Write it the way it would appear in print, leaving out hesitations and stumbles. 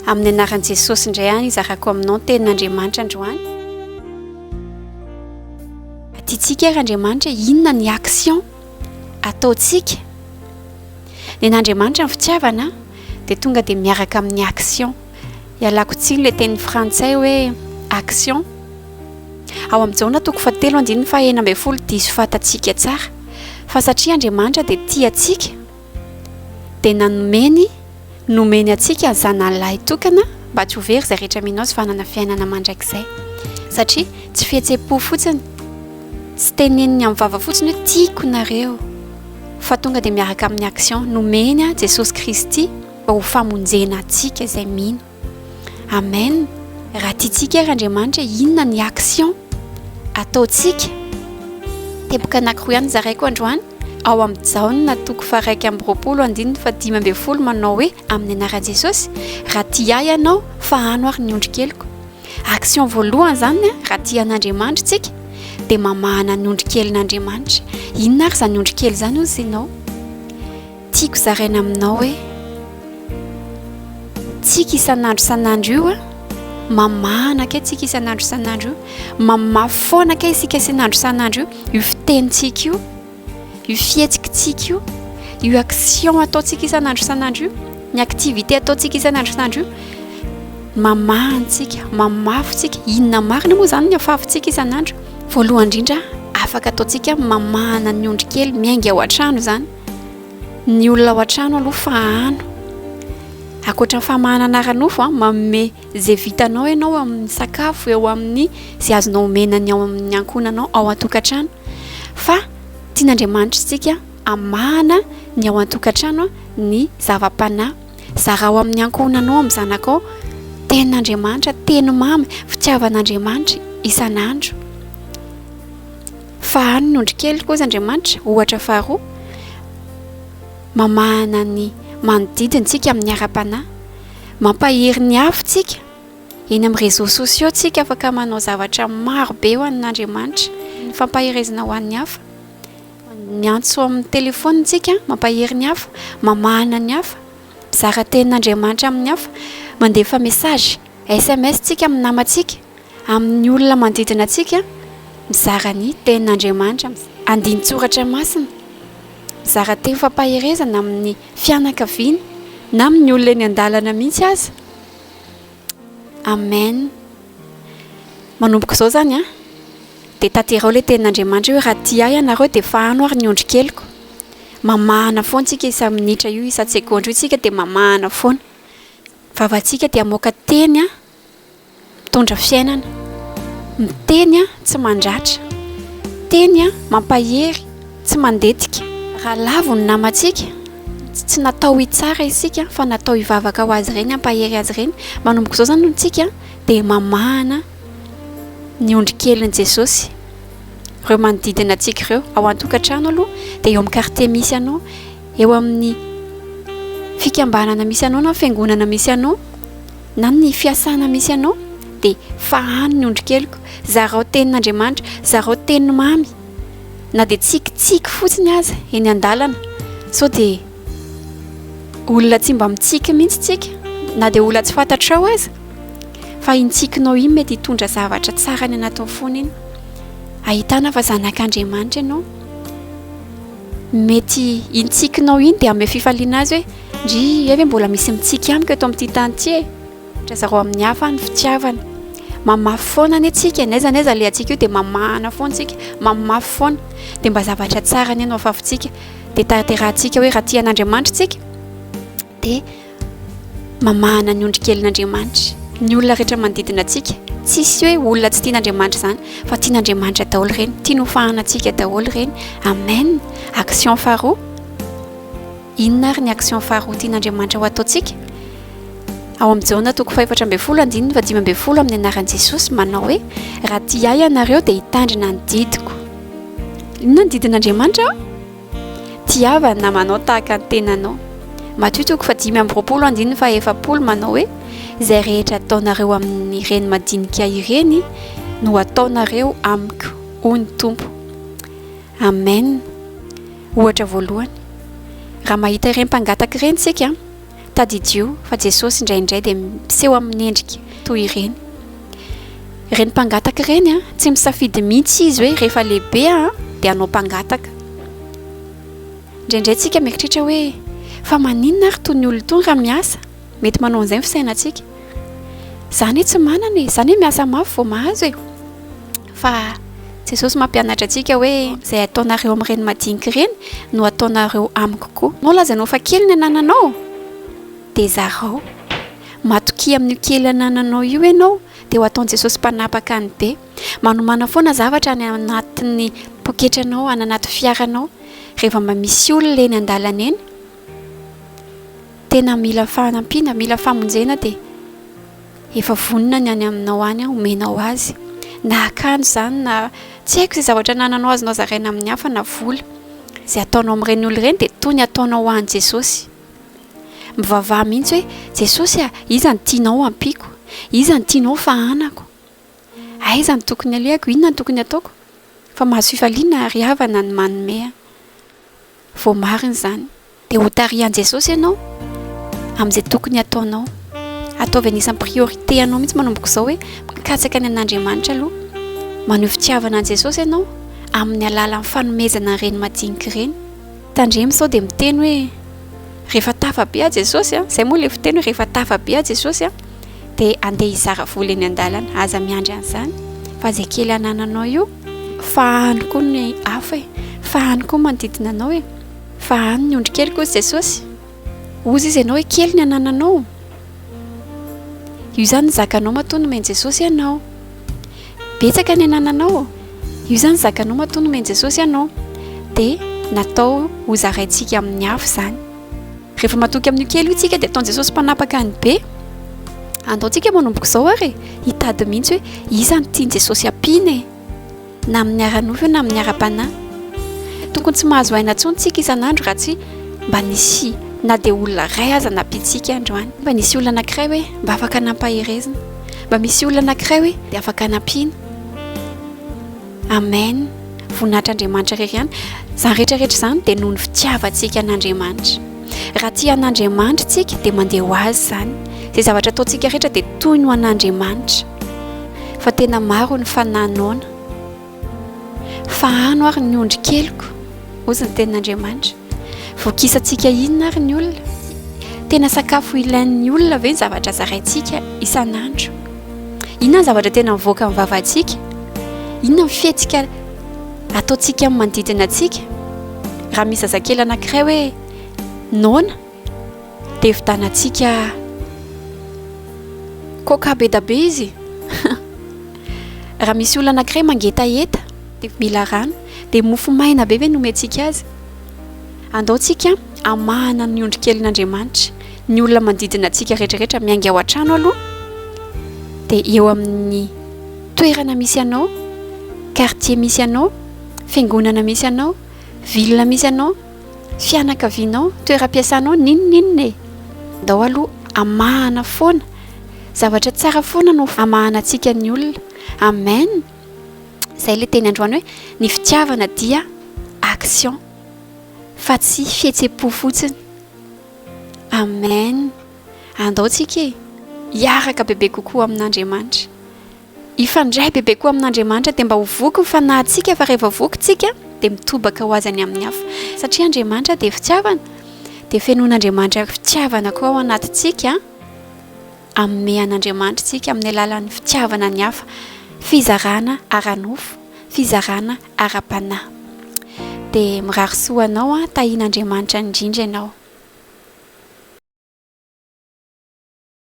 Amin'ny anaran'i Jesosy indray any izarako aminao ny tenin'Andriamanitra androany. Tiantsika ary Andriamanitra, inona ny action ataontsika? Ny an'Andriamanitra ny fitiavana dia tonga dia miaraka amin'ny action. Ialako tsiny ilay teny frantsay hoe action. Ao amin'ny Jaona toko fahatelo andininy faha 16 diso fantatsika tsara fa satria Andriamanitra dia tia antsika dia nanomeny nomeny antsika ny zanany lahy tokana mba tsy ho very izay rehetra mino azy fa hanana fiainana mandrakizay. Satria tsy fihetsem-po fotsiny, tsy teneniny amin'ny vava fotsiny hoe tiako nareo fa tonga dia miaraka amin'ny action nomeny an Jesosy Kristy mba ho famonjena antsika izay mino. Amen. Raha tiantsika ary Andriamanitra inona ny action ataontsika? Teboka anankiroa ihany zaraiko androany. Ao amin'ny Jaona toko faha-21 andininy faha-15 manao hoe amin'ny anaran'i Jesosy, raha tia ahy ianao, fahano ary ny ondrikeliko. Action voalohany izany raha tia an'Andriamanitra isika dia mamahana ny ondrikelin'Andriamanitra. Inona ary izany ondrikely izany hozy ianao? Tiako zaraina aminao hoe tsika isan'andro isan'andro io a, mamahana kay tsika isan'andro isan'andro io, mamafy foana kay isika isan'andro isan'andro io, io fitenintsika io, io fihetsikitsika io, io action ataontsika isan'andro isan'andro io, ny activité ataontsika isan'andro isan'andro io, mamaha antsika, mamafy tsika. Inona marina moa izany ny afafintsika isan'andro? Voalohany indrindra, afaka ataontsika mamahana ny ondry kely miainga ao an-trano izany. Ny olona ao an-trano aloha fahano. Ankoatra ny famahanana ara-nofo, manome izay vitanao ianao eo amin'ny sakafo, eo amin'ny izay azonao omena ny ao amin'ny ankohonanao ao an-tokantrano. Fa tian'Andriamanitra isika hamahana ny ao an-tokantrano ny zava-panahy. Zarao amin'ny ankohonanao, amin'ny zanakao, tenin'Andriamanitra, teny mamy, fitiavan'Andriamanitra isan'andro. Fahano ny ondry kely koa Andriamanitra, ohatra faharoa, mamahana ny manodidina tsika amin'ny ara-panahy, mampahery ny hafa tsika, eny amin'ny réseaux sociaux tsika afaka manao zavatra maro be ho an'Andriamanitra, ny fampaherezana ho an'ny hafa, miantso amin'ny telefaonina tsika, mampahery ny hafa, mamahana ny hafa, mizara tenin'Andriamanitra amin'ny hafa, mandefa message, SMS tsika amin'ny namantsika. Amin'ny olona manodidina antsika, mizara ny Tenin'Andriamanitra, andinin-tsoratra masina, mizara teny fampaherezana amin'ny fianakaviana na amin'ny olona eny an-dalana mihitsy aza. Amen. Manomboka izao izany an, dia tanterao ilay Tenin'Andriamanitra hoe raha tia ahy ianareo dia fahano ary ny ondry keliko. Mamahana foana isika isa-minitra io, isa-tsegondra io isika dia mamahana foana. Vavantsika dia hamoaka teny an. Mitondra fiainana. Miteny tsy mandratra. Teny mampahery, tsy mandetika. Raha lavo ny namantsika, tsy natao hitsara isika fa natao hivavaka ho azy ireny, hampahery azy ireny. Manomboka izao izany isika dia mamahana ny ondry kelin'i Jesosy. Ireo manodidina antsika ireo, ao an-tokantrano aloha, dia eo amin'ny quartier misy anao, eo amin'ny fikambanana misy anao na fiangonana misy anao. na ny fiasana misy anao dia fahano ny ondrikeliko, zarao tenin'Andriamanitra, zarao teny mamy na dia tsikitsiky fotsiny aza eny an-dalana sao dia olona tsy mba mitsiky mihitsy tsika na dia olona tsy fantatrao aza fa iny tsikinao iny mety hitondra zavatra tsara any anatin'ny fony iny ahitana fa zanak'Andriamanitra ianao Mety iny tsikinao iny dia hanome fifaliana azy hoe, ndry, hay ve mbola misy mitsiky amiko eto amin'ity tany ity e! Ohatra zarao amin'ny hafa ny fitiavana. Mamafy foana anie tsika e, n'aiza n'aiza alehantsika io dia mamahana foana tsika, mamafy foana. Dia mba zavatra tsara anie no afafintsika. Dia tanterahantsika hoe raha tia an'Andriamanitra tsika dia. Mamahana ny ondry kelin'Andriamanitra. Ny olona rehetra manodidina antsika. Tsisy hoe olona tsy tian'Andriamanitra izany, fa tian'Andriamanitra daholo ireny, tiany ho fahanantsika daholo ireny. Amen. Action faharoa. Inona ary ny action faharoa tian'Andriamanitra ho ataontsika? Ao amin'ny Jaona toko faha-14 andininy faha-15 amin'ny anaran'i Jesosy manao hoe raha tia ahy ianareo dia hitandrina ny didiko. Inona ny didin'Andriamanitra? Tiava ny namanao tahaka ny tenanao. Matio toko faha-25 andininy faha-40 manao hoe, Izay rehetra ataonareo amin'ireny madinika ireny no ataonareo amiko, hoy ny Tompo. Amen. Ohatra voalohany, raha mahita ireny mpangataka ireny isika, Tadidio fa Jesosy indraindray dia miseho amin'ny endrika toy ireny. Ireny mpangataka ireny an, tsy misafidy mihitsy izy hoe rehefa lehibe aho dia hanao mpangataka. Indraindray tsika mieritreritra hoe fa maninona ary toy ny olona itony raha miasa? Mety manao an'izay ny fisainantsika. Za anie tsy manana e, za anie miasa mafy vao mahazo e. Fa Jesosy mampianatra antsika hoe izay ataonareo amin'ireny madinika ireny no ataonareo amiko koa. Anao lazainao fa kely ny anananao dia zarao. Matokia amin'io kely anananao io ianao dia ho ataon'i Jesosy mpanapaka ny be. Manomàna foana zavatra any anatin'ny poketranao, any anaty fiaranao rehefa mba misy olona eny an-dalana eny. Tena mila fanampiana, mila famonjena dia efa vonona ny any aminao any homenao azy. Na akanjo izany na tsy haiko izay zavatra anananao azonao zaraina amin'ny hafa na vola. Izay ataonao amin'ireny olona ireny dia toy ny ataonao ho an'i Jesosy. Mivavaha mihitsy hoe, Jesosy a, iza no tianao hampiako? Iza no tianao fahanako? Aiza no tokony alehako? Inona no tokony ataoko? Fa mahazo fifaliana ary havana ny manome. Voamarina izany. Dia hotarihan'i Jesosy ianao amin'izay tokony hataonao. Ataovy anisan'ny priorité anao mihitsy manomboka izao hoe mikatsaka ny an'Andriamanitra aloha. Maneho fitiavana an'i Jesosy ianao amin'ny alalan'ny fanomezana an'ireny madinika ireny. Tandremo sao dia miteny hoe rehefa tafa be aho Jesosy a, izay moa ilay fiteny hoe rehefa tafa be aho Jesosy a, dia andeha hizara vola eny an-dalana. Aza miandry an'izany fa izay kely anananao io, fahano koa ny hafa e, fahano koa ny manodidina anao e, fahano ny ondry kely koa Jesosy. Hozy izy ianao hoe kely ny anananao. Io izany ny zakanao matoa nomen'i Jesosy ianao. Betsaka ny anananao. Io izany zakanao matoa nomen'i Jesosy ianao. Dia natao ho zaraintsika amin'ny hafa izany. Rehefa matoky amin'io kely io tsika dia ataon'i Jesosy mpanapaka ny be. Andao tsika manomboka izao ary e, hitady mihitsy hoe iza no tian'i Jesosy ampiana e. Na amin'ny ara-nofo io na amin'ny ara-panahy. Tokony tsy mahazo aina intsony tsika isan'andro raha tsy mba nisy na dia olona iray aza nampiantsika androany. Mba nisy olona anankiray hoe mba afaka nampaherezina. Mba misy olona anankiray hoe dia afaka nampiana. Amen. Voninahitr'Andriamanitra irery ihany. Izany rehetra rehetra izany dia noho ny fitiavantsika an'Andriamanitra. Raha tia an'Andriamanitra isika dia mandeha ho azy izany. Izay zavatra ataontsika rehetra dia toy ny ho an'Andriamanitra. Fa tena maro ny fanahy noana. Fahano ary ny ondry keliko, hozy ny tenin'Andriamanitra. Vokisantsika inona ary ny olona? Tena sakafo ilain'ny olona ve ny zavatra zaraintsika isan'andro? Inona ny zavatra tena mivoaka amin'ny vavantsika? Inona ny fihetsika ataontsika amin'ny manodidina antsika? Raha misy zazakely anankiray hoe noana dia vidanantsika coca be da be izy. Raha misy olona anankiray mangetaheta dia mila rano dia mofo maina be ve no omentsika azy? Andao tsika hamahana ny ondry kelin'Andriamanitra, ny olona manodidina antsika rehetra rehetra miainga ao an-trano aloha dia eo amin'ny toerana misy anao, quartier misy anao, fiangonana misy anao, ville misy anao, fianakavianao, toeram-piasanao, n'inon'inona e! Andao aloha hamahana foana, zavatra tsara foana no hamahanantsika ny olona. Amen! Izay ilay teny androany hoe ny fitiavana dia action fa tsy fihetsem-po fotsiny. Amen! Andao tsika e! Hiaraka bebe kokoa amin'Andriamanitra. Hifandray bebe kokoa amin'Andriamanitra dia mba ho voky ny fanahintsika fa rehefa voky tsika dia mitobaka ho azy any amin'ny hafa. Satria Andriamanitra dia fitiavana dia fenoin'Andriamanitra fitiavana koa ao anatintsika. Hanome an'Andriamanitra isika amin'ny alalan'ny fitiavana ny hafa, fizarana ara-nofo, fizarana ara-panahy. Dia mirary soa anao an, tahian'Andriamanitra indrindra ianao.